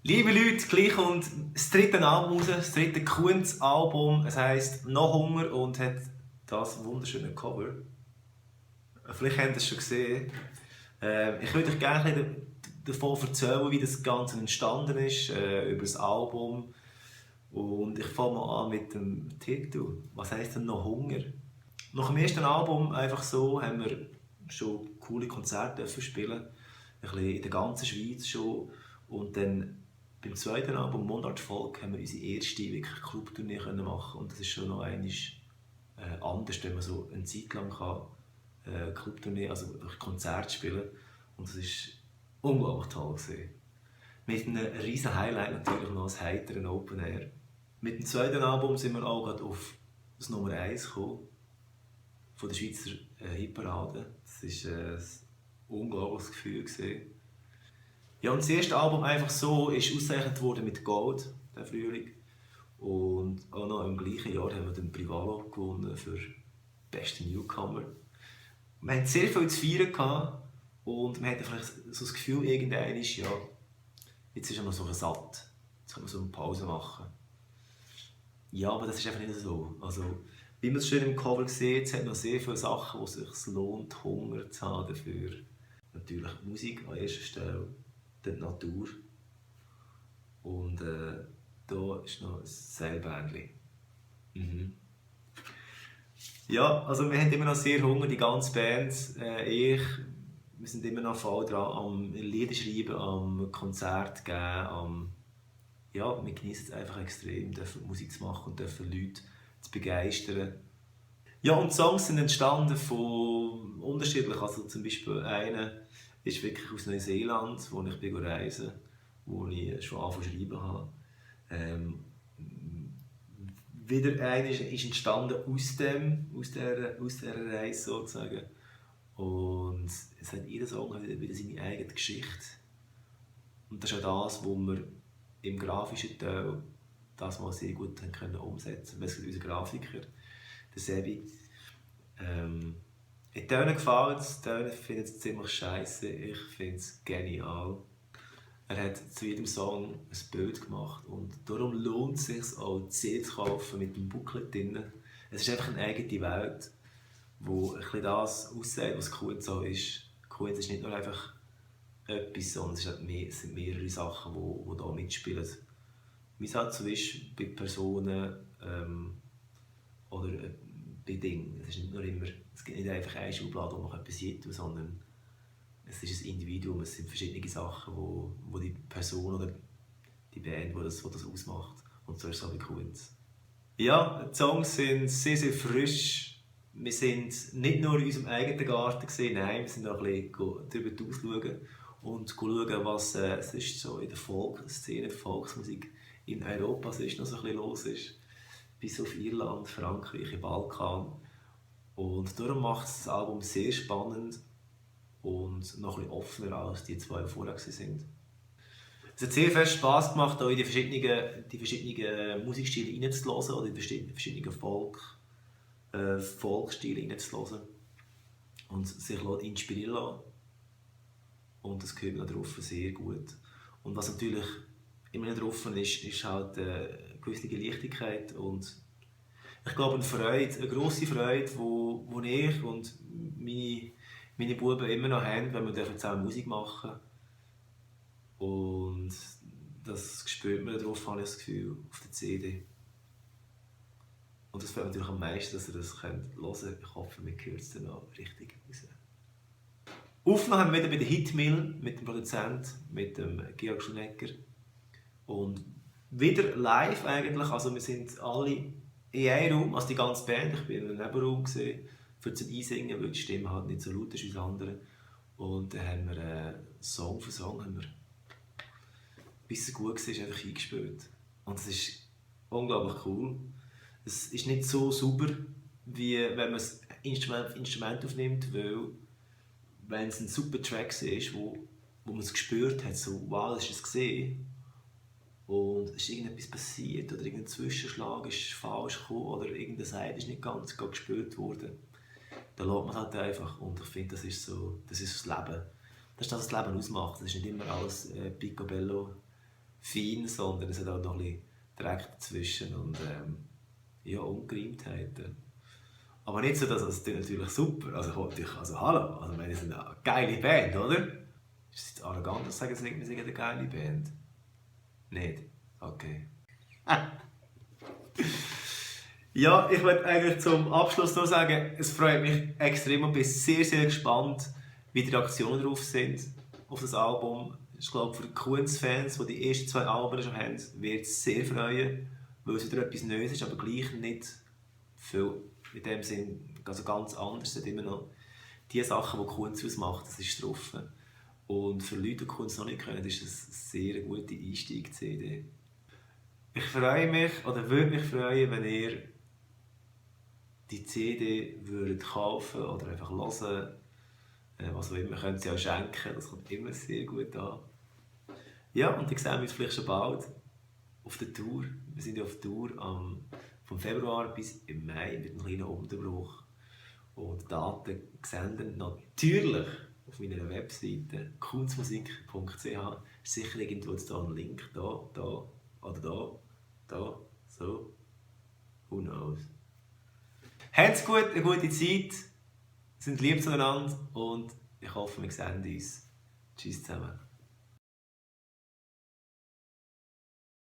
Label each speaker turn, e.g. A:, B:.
A: Liebe Leute, gleich kommt das dritte Album raus, das dritte Kunz-Album. Es heisst «No Hunger» und hat das wunderschöne Cover. Vielleicht habt ihr es schon gesehen. Ich würde euch gerne ein bisschen davon erzählen, wie das Ganze entstanden ist, über das Album. Und ich fange mal an mit dem Titel. Was heisst denn «No Hunger»? Nach dem ersten Album einfach so haben wir schon coole Konzerte spielen, ein bisschen in der ganzen Schweiz schon. Und dann beim zweiten Album «Mundart Volk» haben wir unsere erste wirklich Clubtournee machen, und das ist schon noch einmal anders, wenn man so eine Zeit lang kann, Clubtournee, also wirklich Konzerte spielen, und das ist unglaublich toll gewesen. Mit einem riesen Highlight natürlich noch als heiteren Open Air. Mit dem zweiten Album sind wir auch gerade auf das Nummer 1 gekommen von der Schweizer Hitparade. Das war ein unglaubliches Gefühl gewesen. Ja, und das erste Album einfach so ist ausgezeichnet worden mit Gold, der Frühling. Und auch noch im gleichen Jahr haben wir den Privalo gewonnen für beste Newcomer. Wir hatten sehr viel zu feiern gehabt, und wir hatten vielleicht so das Gefühl, irgendwann ist ja, jetzt ist man so satt, jetzt kann man so eine Pause machen. Ja, aber das ist einfach nicht so. Also, wie man es schön im Cover sieht, es hat noch sehr viele Sachen, wo es sich lohnt, Hunger zu haben dafür. Natürlich Musik an erster Stelle, dann die Natur und da ist noch ein Seilbähnchen. Mhm. Ja, also wir haben immer noch sehr Hunger, die ganze Band, wir sind immer noch voll dran am Lieder schreiben, am Konzert geben, ja, wir genießen es einfach extrem, dürfen Musik zu machen und dürfen Leute zu begeistern. Ja, und die Songs sind entstanden von unterschiedlich. Also zum Beispiel einer ist wirklich aus Neuseeland, wo ich bin reisen, wo ich schon angefangen zu schreiben habe. Ähm, Wieder einer ist entstanden aus dieser Reise sozusagen. Und es hat jeder Song hat wieder seine eigene Geschichte. Und das ist auch das, was wir im grafischen Teil das mal sehr gut können umsetzen können. Unser Grafiker, der Sebi. In Tönen gefällt es, Tönen finden es ziemlich scheiße, ich finde es genial. Er hat zu jedem Song ein Bild gemacht, und darum lohnt es sich auch, die CD zu kaufen mit dem Booklet drin. Es ist einfach eine eigene Welt, wo ein bisschen das aussieht, was Kunz so ist. Kunz ist nicht nur einfach etwas, sondern es sind mehrere Sachen, die hier mitspielen. Wie es halt so ist bei Personen oder bei Dingen. Es gibt nicht einfach eine Schublade, wo man etwas sieht, sondern es ist ein Individuum, es sind verschiedene Sachen, wo die Person oder die Band, die das ausmacht. Und so ist es auch bei Kunz. Ja, die Songs sind sehr, sehr frisch. Wir sind nicht nur in unserem eigenen Garten gesehen, nein, wir sind auch ein bisschen darüber ausschauen und schauen, was es ist so in der Szene der Volksmusik in Europa sonst noch so ein bisschen los ist. Bis auf Irland, Frankreich, im Balkan. Und darum macht es das Album sehr spannend und noch ein bisschen offener als die zwei, die vorher waren. Es hat sehr viel Spass gemacht, auch in die verschiedenen Musikstile reinzuhören oder in die verschiedenen Folkstile reinzuhören und sich inspirieren lassen. Und das gehört mir drauf sehr gut. Und was natürlich immer drauf ist halt eine gewisse Leichtigkeit und ich glaube eine grosse Freude, wo ich und meine Buben immer noch haben, wenn wir zusammen Musik machen. Und das spürt man darauf, habe ich das Gefühl, auf der CD. Und das freut mich natürlich am meisten, dass ihr das hören könnt. Ich hoffe, wir hören es dann auch richtig raus. Aufgenommen haben wir wieder bei der Hitmill mit dem Produzent, mit dem Georg Schunecker. Und wieder live eigentlich, also wir sind alle in einem Raum, also die ganze Band, ich war in einem Nebenraum für zum Einsingen, weil die Stimme halt nicht so laut ist wie das andere. Und dann haben wir Song für Song, bis es gut war, einfach eingespielt. Und es ist unglaublich cool. Es ist nicht so sauber, wie wenn man das Instrument aufnimmt, weil wenn es ein super Track ist, wo man es gespürt hat, so wow, das ist es gesehen, und es ist irgendetwas passiert oder irgendein Zwischenschlag ist falsch gekommen oder irgendeine Seite ist nicht ganz gespürt worden, dann lässt man es halt einfach. Und ich finde, das ist das Leben. Das ist das, was das Leben ausmacht. Das ist nicht immer alles picobello, fein, sondern es hat auch noch ein bisschen Dreck dazwischen und ja, Ungereimtheiten. Aber nicht so, dass es natürlich super. Also hallo, also wir sind eine geile Band, oder? Ist es jetzt arrogant, dass sagen, wir sind eine geile Band? Nicht? Okay. Ja, ich möchte eigentlich zum Abschluss noch sagen, es freut mich extrem und bin sehr, sehr gespannt, wie die Reaktionen darauf sind, auf das Album. Ich glaube, für die Kunz-Fans, die die ersten 2 Alben schon haben, wird es sehr freuen, weil es wieder etwas Neues ist, aber gleich nicht viel in dem Sinn, also ganz anders. Es sind immer noch die Sachen, die Kunz ausmacht, das ist drauf. Und für Leute, die Kunst noch nicht kennen, ist es eine sehr gute Einstieg-CD. Ich freue mich, oder würde mich freuen, wenn ihr die CD würdet kaufen oder einfach hören. Was auch immer, könnt ihr auch schenken, das kommt immer sehr gut an. Ja, und dann sehen wir uns vielleicht schon bald auf der Tour. Wir sind ja auf Tour vom Februar bis im Mai mit einem kleinen Unterbruch. Und die Daten sehen ihr natürlich auf meiner Webseite kunstmusik.ch. Ist sicher irgendwo jetzt da ein Link, da oder da, so. Who knows? Habt's gut, eine gute Zeit, sind lieb zueinander und ich hoffe, wir sehen uns. Tschüss zusammen.